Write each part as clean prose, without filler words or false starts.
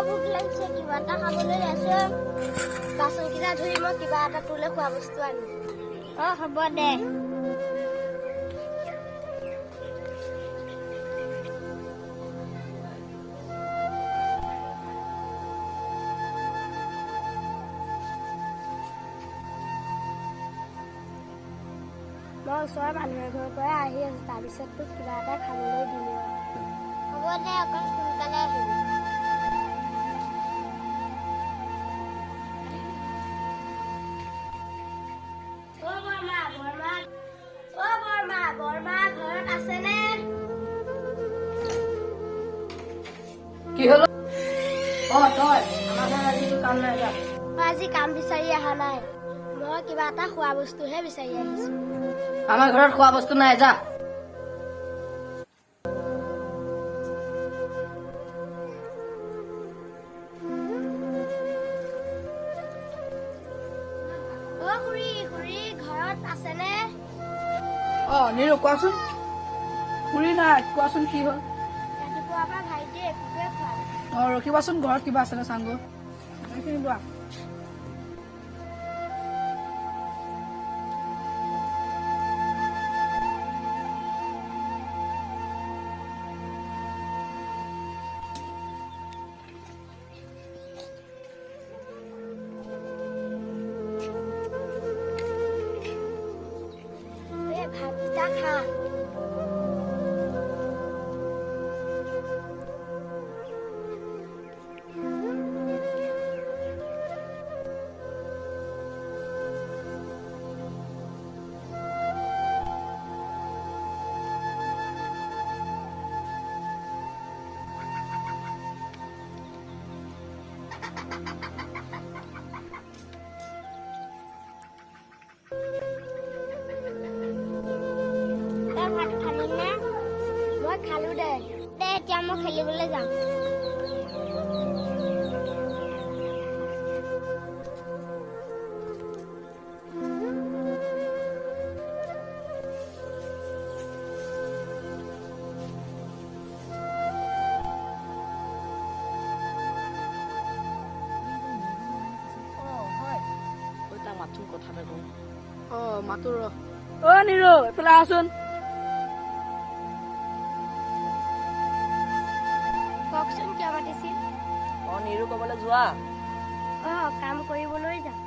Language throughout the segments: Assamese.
ভোক লাগিছে, কিবা এটা খাবলৈ আছে। বাচনকেইটা ধুই মই কিবা এটা তোলৈ খোৱা বস্তু আনিম। অ, হ'ব দে। মই ওচৰৰ মানুহ এঘৰৰ পৰা আহি আছো, তাৰপিছত তোক কিবা এটা খাবলৈ দিম। হ'ব দে, অকণ সোনকালে আহিবি। অ বৰমা, বৰমা, অ বৰমা, বৰমা ঘৰত আছেনে? কি হ'ল? অ তই আমাৰ ঘৰত আজি একো কাম নাই, যা। মই আজি কাম বিচাৰি অহা নাই, মই কিবা এটা খোৱা বস্তুহে বিচাৰি আহিছো। আমাৰ ঘৰত খোৱা বস্তু নাই, যা। অ খুৰী, খুৰী ঘৰত আছেনে? অ নিৰু, কোৱাচোন। খুৰী নাই, কোৱাচোন কি হ'ল? ৰাতিপুৱাৰ পৰা ভাইটিয়ে একোকে খোৱা নাই। অ ৰখিবাচোন, ঘৰত কিবা আছেনে চাংগৈ। এইখিনি লোৱা। এই ভাতকেইটা খা। তই ভাত খালি নে? মই খালো দে। দে এতিয়া মই খেলিবলৈ যাম। অ হয়। ঐ তাক মাতচোন, কথা এটা কওঁ। অ মাতো ৰ। অ নিৰু, এইফালে আহচোন। কওকচোন, কিয় মাতিছিল? অ নিৰু, ক'বলৈ যোৱা? অ কাম কৰিবলৈ যাম।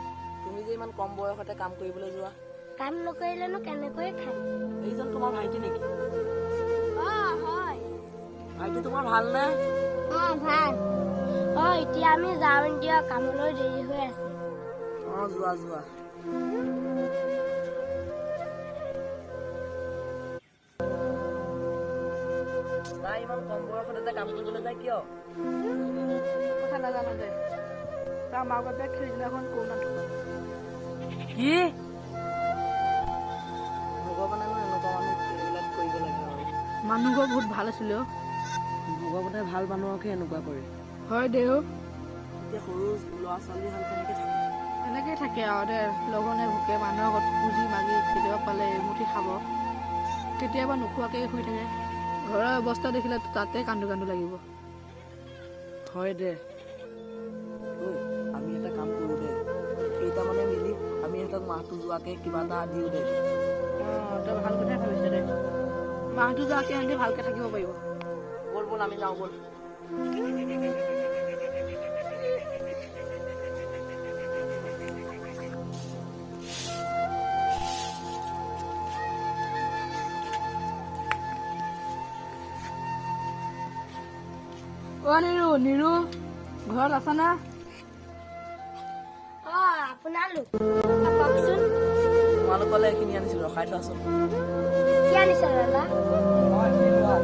তুমি যে ইমান কম বয়সতে কাম কৰিবলৈ যোৱা? কাম নকৰিলেনো কেনেকৈ খাম? এইজন তোমাৰ ভাইটি নেকি? অ হয়। ভাইটি তোমাৰ ভালনে? অ ভাল। অ এতিয়া আমি যাওঁ দিয়ক, কামলৈ দেৰি হৈ আছে। অ যোৱা যোৱা। তাই ইমান কম বয়সতে যে কাম কৰিবলৈ যায় কিয়? কথা নাজানো দে। তাৰ মাক বাপেক সেইদিনাখন কৰোণাত ঢুকাল। কি ভগৱানেনো এনেকুৱা মানুহ এইবিলাক কৰিব লাগে আৰু। মানুহ ঘৰ বহুত ভাল আছিলে অ। ভগৱানে ভাল মানুহকহে এনেকুৱা কৰে। হয় দে অ। এতিয়া সৰু ল'ৰা ছোৱালী হাল কেনেকে থাকে? এনেকেই থাকে আৰু দে, লঘোণে ভোকে মানুহৰ ঘৰত খুজি মাগি কেতিয়াবা পালে এমুঠি খাব, কেতিয়াবা নোখোৱাকে শুই থাকে। ঘৰৰ অৱস্থা দেখিলে তাতে কান্দো কান্দো লাগিব। হয় দে। ঐ আমি এটা কাম কৰোঁ দে, কেইটামানে মিলি আমি সিহঁতক মাহটো যোৱাকে কিবা এটা দিওঁ দে। অ তই ভাল কথাই ভাবিছ দে। মাহটো যোৱাকে সিহঁতি ভালকে থাকিব পাৰিব। ব'ল ব'ল, আমি যাওঁ ব'ল। অ নিৰু, নিৰু ঘৰত আছানে? অ আপোনালোক, কওকচোন। তোমালোকলৈ এইখিনি আনিছিলো, ৰখাই থোৱাচোন। কি আনিছে দাদা? অ এইখিনি লোৱা।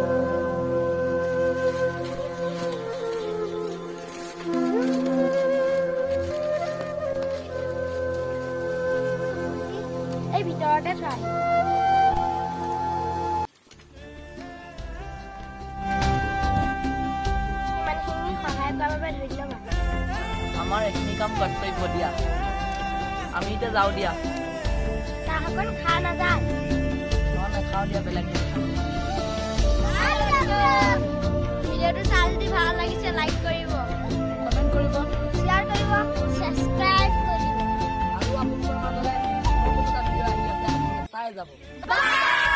এই ভিতৰতে থোৱা। ইমানখিনি সহায় কৰাৰ বাবে ধন্যবাদ। আমাৰ এইখিনি কাম কৰ্তব্য দিয়া, আমি এতিয়া যাওঁ দিয়া। চাহ অকণ খা নাযায়? অ নাখাওঁ দিয়া, বেলেগ দিন খাম। ভিডিঅ'টো চাই যদি ভাল লাগিছে লাইক কৰিব। পাই যাব। বাই।